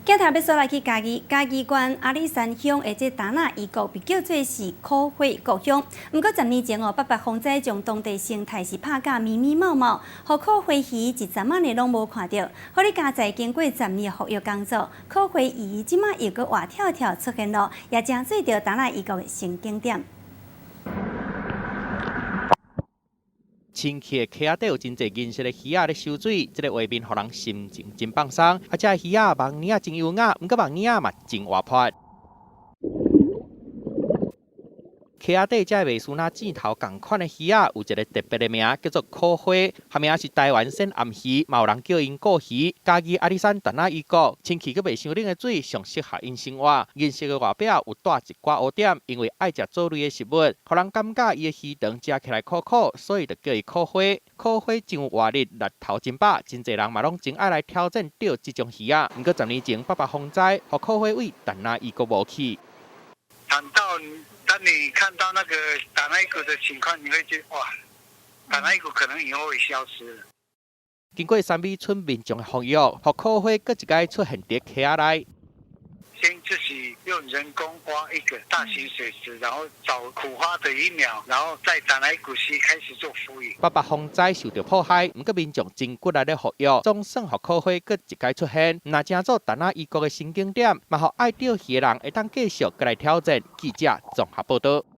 鏡頭欲煞來去嘉義，嘉義縣阿里山鄉的這達那異國被叫做是苦花故鄉。毋過10年前哦，八八風災將當地生態是拍甲密密麻麻，予苦花魚一陣仔呢攏無看著。好佳哉經過十年的復育工作，苦花魚這馬又閣活跳跳出現囉，也成做著達那異國的新景點。清澈的溪仔底有真濟銀色的魚仔咧游水，這个畫面予人心情真放鬆。啊，這魚仔網呢仔真優雅，毋過網呢仔嘛真活潑。溪仔底這袂輸若箭頭仝款的魚仔，有一个特別的名，叫做苦花，學名是台灣蟮頷魚，嘛有人叫𪜶顧魚。嘉義阿里山達那異國，清氣閣袂傷冷的水，上適合𪜶生活。銀色的外表有帶一寡烏點，因為愛食藻類的食物，予人感覺伊的魚腸食起來苦苦，所以就叫伊苦花。苦花真有活力，力頭真飽，真濟人嘛攏真愛來挑戰釣這種魚仔。毋過十年前八八風災，予苦花對達那異國無去。當你看到那個達那異谷的情況，你會覺得哇，達那異谷可能以後會消失。經過三美村民眾的復育，予苦花閣一擺出現佇溪仔內。先自己用人工挖一個大型水池，然後找苦花的魚苗，然後在達那異谷溪開始做復育。八八風災受著破壞，毋過民眾真骨力咧復育，總算予苦花閣一擺出現。若成做達那異國的新景點，嘛予愛釣魚的人會當繼續閣來挑戰。記者綜合報導。